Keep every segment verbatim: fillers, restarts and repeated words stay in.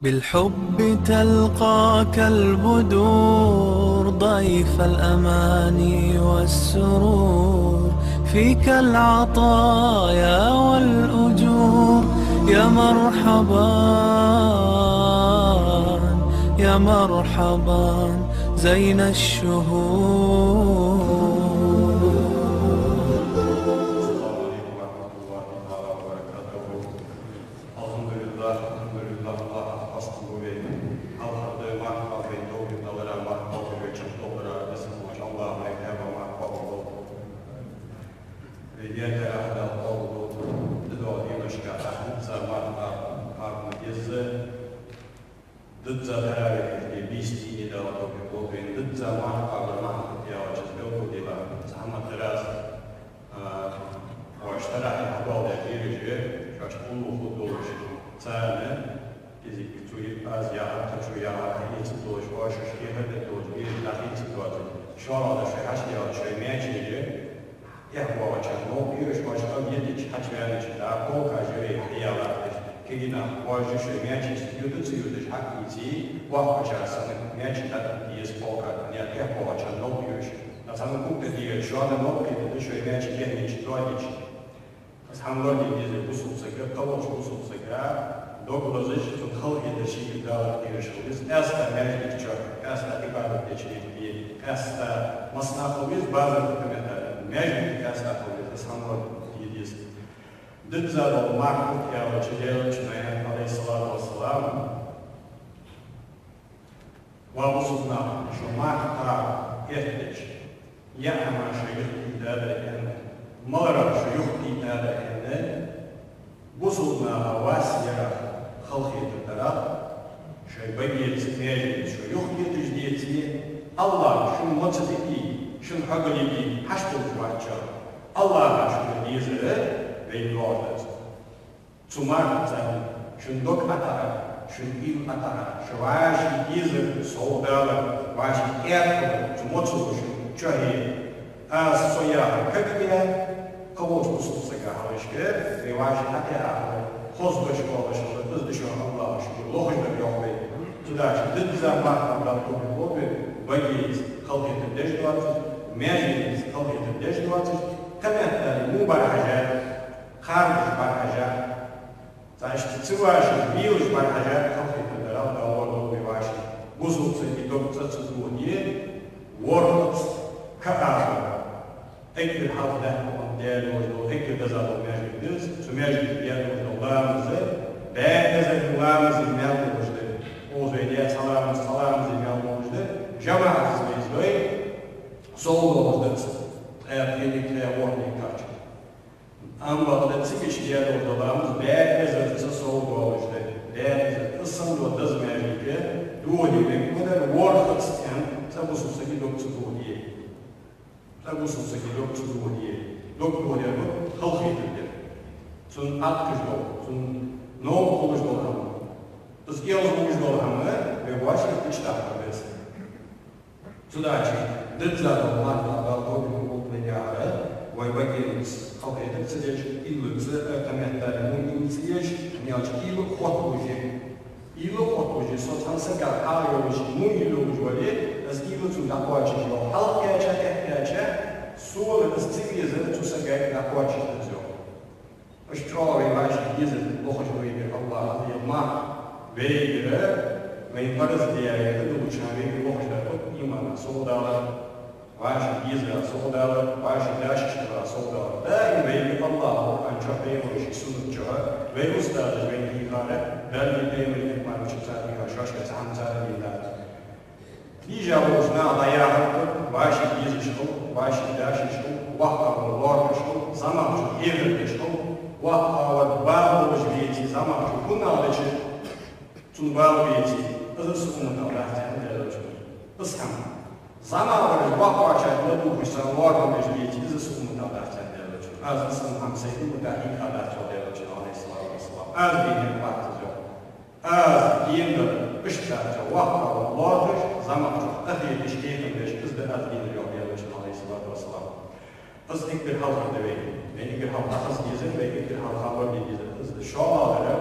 بالحب تلقاك البدور ضيف الأماني والسرور، فيك العطايا والأجور. يا مرحبا، يا مرحبا زين الشهور. السلام عليكم ورحمة الله تعالى وبركاته. الحمد لله، الحمد لله، الله أكبر. Алхьамдулиллахь, мархӀа бен, тоба далара, мархӀа бен, чакхдалара, десна волча Аллахӏа вай кхаба мархӀа бен. Вай дета ахьа къоабал долда, дидо динашка ахьа ца мархӀа, мархӀа деза. Дизза таравихь де, бийса де Дала тоба лолда вайна. Дизза мархӀа къоабал, мархӀа яхача белгалдела, цхьа хӀама тараза, а, оаш тарахь хьабалда деррига, шоашта уллув хургдолаш, царна, кӀезига цу аз яхар, тха цу яхар хьаэцаргдолаш, оаш шоаш кхехьаргдолаш, бераш дӀахецаргдоацаш. ШоллагӀа шоай хьашт яла, шоай маьчеш, эхь боагӀачарна новкъа еш, оаш кӀал едича, хьачуваьннача дӀа полка жире хьаялар деш. Кегий нах, оаш шоай маьчеш юта ца юташ хьаийце, боккхачар санна маьчеш дӀатӀа деза полка, е эхь боагӀачарна новкъа еш. Цхьана кугта дийгӀача, шоана новкъа дийгӀа, шоай маьчеш дехьа йича, тоадича. Аз хӀама лорде дезар бусалба сага, кхыволча бусалба сага дог лазаш, цунна халахетар шийга Дала кхераш хила веза, къаьстта маьждига чу, къаьстта Ӏибадат деча метте, къаьстта массанахьа хила веза, базар хӀама меттала, маьждига къаьстта хила веза, аз хӀама лорде деза. Дизза дола мархӀа бутт яхача Даьла Элчано аьннад, Ӏалайхи ссалату вассалам: «Ва бусалба нах, шо мархӀа эттача, яа хӀама шо юхатӀадоаладаь аьнна, маларах шо юхатӀадоаладаь аьнна, бусалба наха вас ярах, халахетар дарах, шоай багеца, маьждигаца шо юхакхеташ деце, Аллахӏа шун моцаца, шун хьогалца хьашт долаш вац шо. Аллахӏа шуга дезар вайна лоархӀац». Цу мархӀаца шун дог ӀотӀахьа, шун уйла ӀотӀахьа, шо вӀаший дезар совдалар, вӀаший кӀаьда хилар, цу моцал шун чухье. Аз со яхар кагдаь, кхыволча бусалба сага хьалхашка, вай вӀаший хьакъехьа хилар, хоза дош оалаш хилар, из да шоана Аллахӏа шуга лохаш дар, йоах вай. Цудухьа дизза мархӀа бутт яхар, багеца халахетар деш доацаш, маьждигаца халахетар деш доацаш, кхыметтел мел бар хьажа, кхардаш бар хьажа, цхьа иштта ца вашаш, белаш бар хьажа, халахетар дарал Дала лоархӀалда вай вӀаший. Бусалба сага дог цӀа ца дохаде, ворхӀазза кхаба. Эггара хьалха даьккха Даьла лоархӀаш дола, эггара деза дола маьждиг да из, цу маьждиге даь долаш дола ламаз, бӀаь эзар ламаза маьл долаш да. Укхаза вай даь цхьа ламаз, цхьа ламаза маьл долаш да, жамаӀатаца вай из дой, сов долаш да из, ткъаь пхеннега, ткъаь ворхӀаннега кхаччалца. Амма бакъда цига даь долаш дола ламаз бӀаь эзарца сов долаш да. БӀаь эзар, из санна дола деза маьждиг дохаде мегаш ма дар ворхӀазза аьнна, цхьа бусалба сага дог ца дохаде. Цхьа бусалба сага дог ца дохаде. Дог дохадер ба халахетар дар. Цунна Ӏаткъаш дола, цунна новкъа хулаш дола хӀама, из кӀелхьаргдолаш дола хӀама, вай вӀаший иштта хьабаьхка беза. Цудухьа дизза дола мархӀа бутт яхар, вай багеца халахетар ца деш, уйлаца, э, кхыметтел мел уйла ца еш, мелча уйла хотталуш я. Уйла хотталуш я, со цхьан сага хьагӀ йолаш, мел уйла йолаш вале, из уйла цунна дӀакхоачаш я. Хьалха кхаьча, тӀехьа кхаьча, сона из ца везар цу сага дӀакхоачаш да из, йоах. Иштта чӀоагӀа вай вӀаший дезар лохаш ва вайгара Аллахӏа, Ӏазза ва жалла, вайгара, вайна параз даь, вайна хьадоаладаь, вайгара лохаш дар имана совдалар, вӀаший дезара совдалар, вӀаший дешашкара совдалар. Даим вайгара Аллахӏа Къуръан чу, пайхамара суннат чу, вай устазаша вайна хьийхар, Даьла, пайхамара хьакъ мара чу цар хьийхар, шоашка цхьа хӀама цар дийна дац. Дийша болча наха дӀаяхар да вӀаший дезаш хила, вӀаший дешаш хила, воккхагӀвар лоархӀаш хила, зӀамагӀчунна хьехар деш хила, воккхагӀвар бала болаш веце, зӀамагӀчо хӀама дича, цунна бала беце, из са умматах дац аьннад Даьла Элчано. Из хӀама. ЗӀамагӀвар воккхагӀчарга ладувгӀаш, царна лоархӀам беш веце, из са умматах дац аьннад Даьла Элчано. Аз из хӀама сай умматах хьийха дац, йоах Даьла Элчано, Ӏалайхи ссалату вассалам. Аз дийна дар бац из, йоах. Аз дийна дар иштта дац, йоах, воккхагӀвар лоархӀаш, зӀамагӀчох къахеташ, хьехам беш, из да аз дийна дар, йоах Даьла Элчано, Ӏалайхи ссалату вассалам. Из эггара хьалха да вай. Вай эггара хьалха хоза дезар, вай эггара хьалха лорде дезар из да. ШоллагӀдар,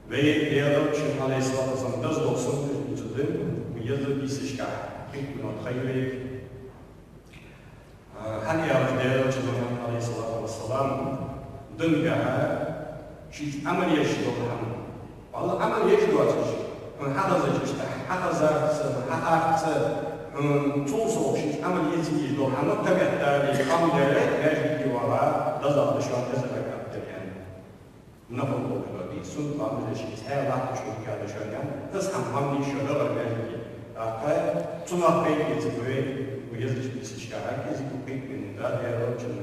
Вай Даьла Элчан, Ӏалайхи ссалату вассалам, деза дола суннаташ дувцаргда, еза бийсашка хӀитта минот хай вайга. А, хӀана аьлча Даьла Элчан, Ӏалайхи ссалату вассалам, дунен тӀа шийца Ӏамал еш дола хӀама. Валлахӏи, Ӏамал еш доацаш, хьона хьахезача иштта хьахеза ца, хьахьокха ца, хьона цул совгӀа шийца Ӏамал е ца езаш дола хӀама, кхаметтали къам дерриг маьждиге ваха, дезагӀа да шоана деза ракаӀат дар аьнна. Нахал болх баьб, суннат ламаз еш, цхьа латташ хӀама да шоана, из хӀама ма дий шо дагӀар маьждиге. ТӀаккха цунах пайда эцаргда вай, вай езача бийсашка хьакхезиг хӀитта минот Даьла Элчан,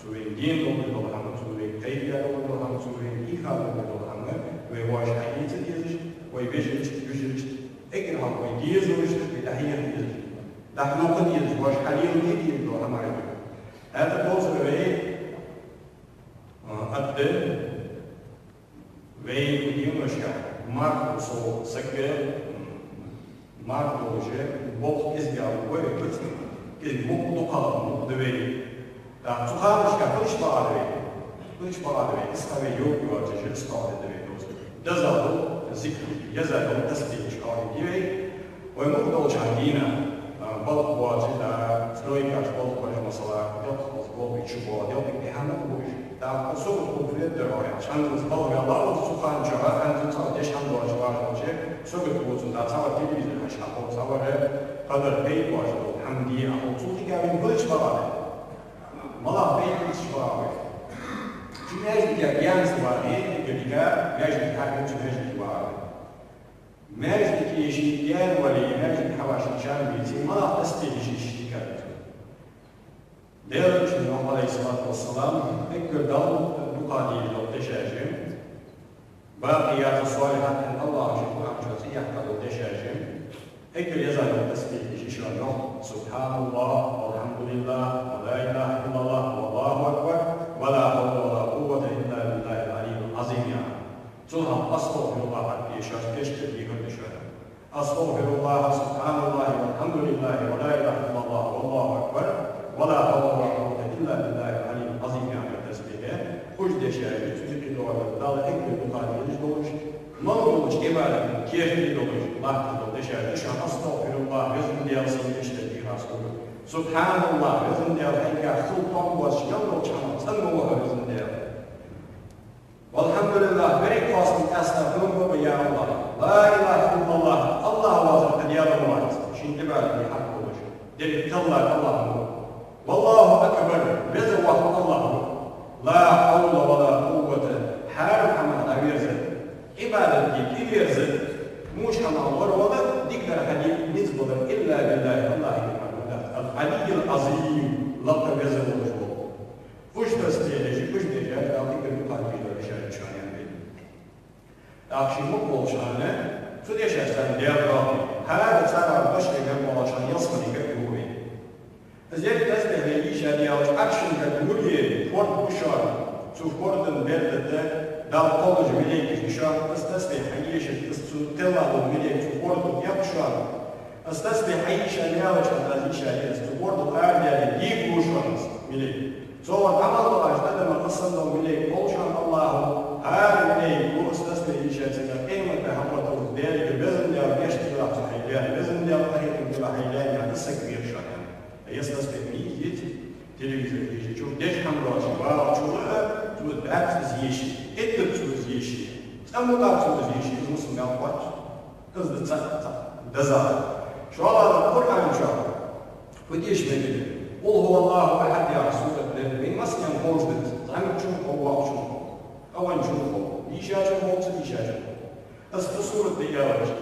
цо вайна денна долаш дола хӀама, цо вайга кхайкадаь долаш дола хӀама, цо вайна хьийха долаш дола хӀама, вай воаш хьаэца дезаш, вай вежарашта, йижарашта, эггара хьалха вай дезалашта, вай дӀахьеха дезаш, дӀахьокха дезаш, воаш хьалеладе дезаш дола хӀама да. ХӀаьта тозар вай, а, атта, вай укх деношка марха со сага, м, марха долаш, болх кӀезига вай куц, кӀезига мукъа дукха мукъа да вай. ТӀаккха цу ханашка хӀанз багӀа да вай, хӀанз багӀа да вай, из ха вай йоагӀа йоацаш, из багӀа да вай доз. Деза дола зикр, еза дола тасбихьаш багӀа да вай. Вай мукъа долча дийнахьа, а, балха боацаш, да, стройкаш балха бараш, масала, делкъа хоза болх беча бола, делкъа тӀехьа мукъа ба уж. ТӀаккха сога тхо хӀама дар хьо яхаш, хӀанз балха ваьлла ва цу хана чухьа, хӀанз цхьа деш хӀама доацаш вагӀаш волча, сога тхо цунна цхьа вар телевизор хьаьша хьахов, цхьа вар кхыдар пайда боацаш дола хӀама де хьахов, цул тӀехьагӀа вайна хӀанз багӀа да. МалагӀа пайда эцаш багӀа вай? Цу маьждиге гаьна ца вагӀе, эггара дика маьждиге хьавена, цу маьждиге вагӀа вай. Маьждиге ший гаьна вале, маьждиге хьавена ший чам беце, малагӀа тасбихь еш дика да. Даьла Элчан, Ӏалайхи ссалату вассалам, эггара Далла дукха дезаш дола дешаш я. Бакъияту ссалихьат аьнна АллахӀа ший Къуръан чу цӀи яьккха дола дешаш я. Эггара еза дола тасбихь еш шоана йоах: سبحان الله، والحمد لله، ولا إله إلا الله، والله أكبر، ولا حول ولا قوة إلا بالله العلي العظيم, яхаш. Цул хьалха أستغفر الله хьаде шоаш, дешаш дехар да шоана. أستغفر الله، سبحان الله، والحمد لله، ولا إله إلا الله، والله أكبر، ولا حول ولا قوة إلا بالله العلي العظيم, яхаш тасбихь я. Уж дешаш я, цу дикадар Далла эггара дукха дезаш долаш, мел долча Ӏибадата керте долаш, латташ дола дешаш я. Шоана أستغفر الله, Веза Даьла, сона дешаш дехар да. سبحان الله, Веза Даьла, хьайгахьа хила товш боаца, мел долча хӀамах цӀена ма ва хьо, Веза Даьла. والحمد لله, берригача хьастагӀа къаьстта хьона ва, я АллахӀ. لا إله إلا الله, АллахӀ воацар кхы Даьла вац, шийна Ӏибадат де хьакъ долаш, деррига кхеллар АллахӀ ва. والله أكبر, веза воккха АллахӀ ва. لا حول ولا قوة, хӀара хӀамах дӀаверза, Ӏибадат де кӀезига верза, муш хӀамах лоравала, дикадар хьаде низ балар, إلا بالله, АллахӀа хьакъ дац, العلي العظيم, лакха веза волаш вола. Уж тасбихь еш, уж дешаш, Далла эггара дукха дезаш дола дешаш я шоана, аьнна, вай. ТӀаккха ший мукъа волча хана, цу дешашца Даьла духьа, хӀара цар башха мел болча хана ялсмале кӀал ю вай. Из еррига тасбихь вай йийша де аьлча, Ӏаршан кӀал лургья, форд ба шоана, цу фордан берда тӀа Далла кхоллаш малейкаш я шоана, из тасбихь хьаешаргда, из цу кхелла дола малейк цу форда тӀа яккха шоана. Из тасбихь хьайийша мел аьлча, аз йийша я, из цу фордал арадаьле, дийга лу шоана из малейк. Цо вар Ӏамал доацача адамах из санна дола малейк кхолл шоана АллахӀа, хӀара малейко из тасбихь йийшача сага къематди хьалхаталца Даьлага: Веза Даьла, гешт делахь цу хьай лаьна, Веза Даьла, къахетам делахь хьай лаьна, яхаш, из саг вех шоана, аьнна. Из тасбихь ма йийза, телевизор хьежача, деша хӀама доацаш вагӀача, цо бац из ешар, эттар цо из ешар, цкъа ма вац цо из ешар, из мусал мел кхоач. Из да цхьа, цхьа дезагӀа. ШоллагӀа, Къуръан чу фу деша мегаргда? قل هو الله أحد яха сурат да, вайна массанена ховш да из, зӀамагӀчунна хов, воккхачунна хов, къаьстачунна хов, дийшачунна хов, ца дийшачунна хов. Из фу сурат да аьлча,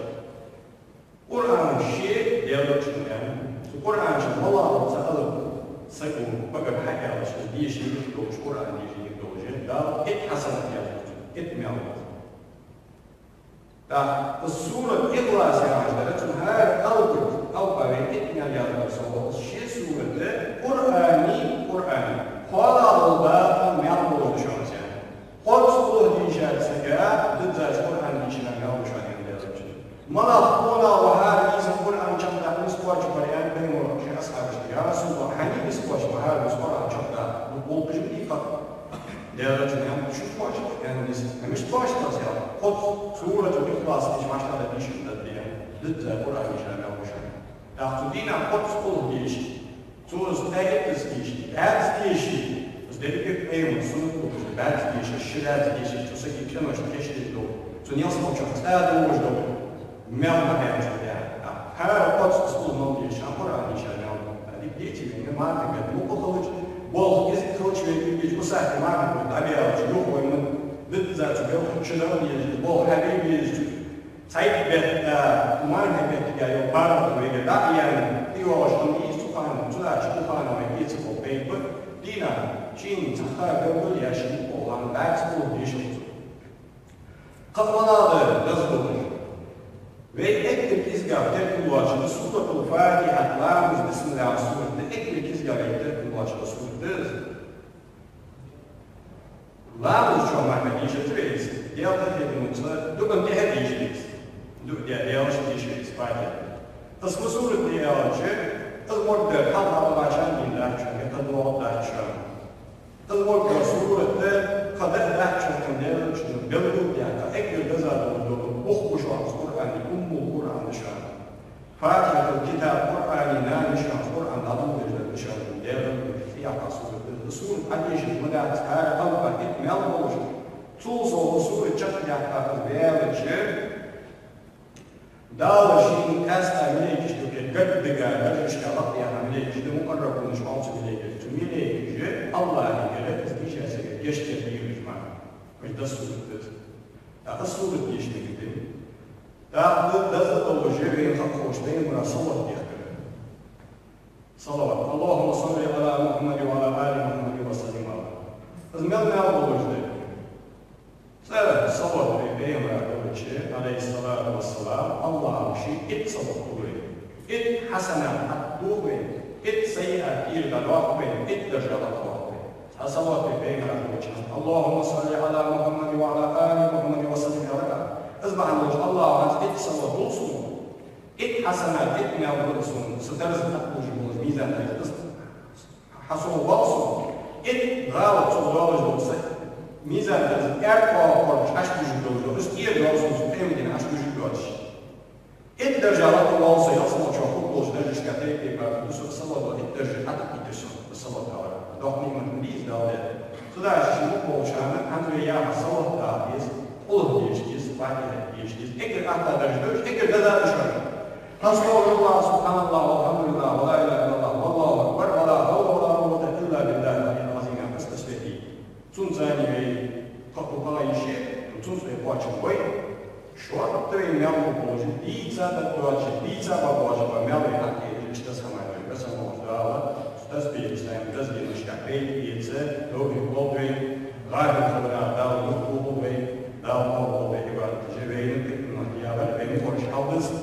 Къуръан ше Даьла Элчано аьннад, цу Къуръан чу малагӀа цхьа алап саго багара хьааьлча, из деша нигат долаш, Къуръан деша нигат долаш, Дала итт хьасанат язбу цунна, итт маьл язбу. ТӀаккха из сурат Ихлас яхаш дар, цун хӀара алапа, алапа вай итт маьл язбар совгӀа, из ше сурат да, Къуръани, Къуръани кхоалагӀа дола дакъа маьл болаш да шоана из. Кхозза къулхӀу дийшача сага диззача Къуръан дийшар маьл ба шоана, аьннад Даьла Элчано. МалагӀа къонах ва хӀара, нийсса Къуръан чакхдаьнна, миска кхоачаш вар, аьннад Пайхамаро ший асхьабашка: Я РасулаллахӀ, хьан нийсса кхоачаш ва хӀара, миска Къуръан чакхдаьнна? Ну, гӀулакхаш ма дий-кх. Даьла Элчано аьннад: Шун кхоачаш ва, аьннад, нийсса. Хьа мишта кхоачаш ва из, аьнна? Кхозза цо Дизза Къуръан дийша мел хул шоана. ТӀаккха цу дийнахьа кхозза кхолла дийша, цо из ткъаь итт деша, бӀаьзза деша, из деррига пайхамара суннат долаш, бӀаьзза деша, ши бӀаьзза деша, цу сага къинош кийчдеш дола, цу ялсмалчох цӀа долаш дола мел ма хеташ да. ХӀара кхозза кхолла мел дийша, Къуръан дийша мел хул. Дика дийцача, мархий бетта мукъа хилча, болх кӀезига хилча, вай дийша, усахьте мархий бетта дӀабаьлча, юха вай ма дизза цу белхача чу дӀа а дезаш, болх хьабе а безаш, цхьайтта бетта, мархий бетта йола паргӀато вайга дӀа а яьнна, тӀайоагӀаш хӀама ийца цу хана, цу дача цу хана вай эца кхолла пайда ба, дийнахьа шийна цхьа ха белгалъеш, мукъа хана бӀаьзза кхолла дийша цо. Кхы а малагӀа да деза долаш? Вай эггара кӀезигагӀа теркам лоацаш да Суратул-Фатихьат, ламаз, бисмиллахӀ сурат да эггара кӀезигагӀа вай теркам лоацаш да сурат да из. Ламаза чу мара дийшац вай из, Даьла къахетамца, дуӀан тӀехьа дийша вай из. ДуӀа де-, Даьлаца дийша вай из, Фатихьат. Из фу сурат да аьлча, из мо дар хьалха Ӏа башха дийна дац шоана, е кхы доагӀа дац шоана. Из мо дар сурат да, кхы даа дац шоана, Даьла элчано белгалдаьккха, эггара деза дола, бух ба шоана из Къуръана, Уммул-Къуръан да шоана. Фатихьатул-китаб, Къуръана нана я шоана, Къуръан дӀадоладеш да шоана, Даьла элчано белгалдаьккха сурат да. Из сурат Ӏодийшача ма дац, хӀара къаман итт маьл болаш, цул совгӀа сурат чакхдаьккха из ваьлча, Дала шийна къаьстта малейкаш тӀа, гаргара дага, гаргарча лакхе яха малейкаш да, мукъаррабунаш оал цу малейкашта. Цу малейкаша АллахӀагара из дийша сага гешт дар дийхача мара, уж деза сурат да из. ТӀаккха из сурат дийшача мара да. ТӀаккха деза долаш да вайна ховш пайхамара салот дехкар. Салават. اللهم صل على محمد وعلى آل محمد وسلم عليه. Из мел маьл болаш да? ЦӀаккха салот вай пайхамара хилча, عليه الصلاة والسلام, АллахӀа ший итт салот лу вайна. Итт хьасанат хьатӀадоах вайна, итт саййиат кӀира дӀадоах вайна, итт даржа лакхдоах вайна. Цхьа салот вай пайхамара хилча, اللهم صل على محمد وعلى آل محمد وسلم аьлча, из бахьан долаш АллахӀа хьанца итт салот лу сона, итт хьасанат, итт маьл лу сона, са даржа хьатӀадужаш болаш мизан тӀа из хьасоввал сона, итт гӀалат цо доаллаш дола са мизан тӀа из аьрда оагӀорахьара Ӏодужаш долаш дола, из кӀера доал сона, цу къемата дийнахьа Ӏодужаш доацаш. Итт даржа лакхвоал со ялсмалчох хургдолча даржашка тайп-тайпара, цу салото итт даржа хьатӀакхийттар сона, из салот алар. Доккха ниӀмат ма дий из Дала даьр. Цудухьа шун мукъа волчарна, хӀанз вай яхар салот даха деза, къулхӀ деша деза, Фатихьат деша деза. Эггара атта даржа да уж, эггара деза да уж. أستغفر الله، سبحان الله، والحمد لله، ولا إله إلا الله، والله أكبر، ولا حول ولا قوة إلا بالله العلي العظيم. Из тасбихь дий. Цунца вай кхы а кхоачаш, цунца вай кхоачам бой. Шортта вай мел болча, дийца дӀадоацаш, дийца бӀаргагуш бола маьл вай хьакхеташ, иштта хӀама вай, бесса ма вац Дала, цу тасбихьаца вай дезагӀа динашка пайда эца, товфикъ лолда вайна, гӀафил хиларах Дала мукъа волва вай, Дала мел бола вай Ӏибадаташ вайна, кхы а ма яхар, вай мукъараш хьалдиза.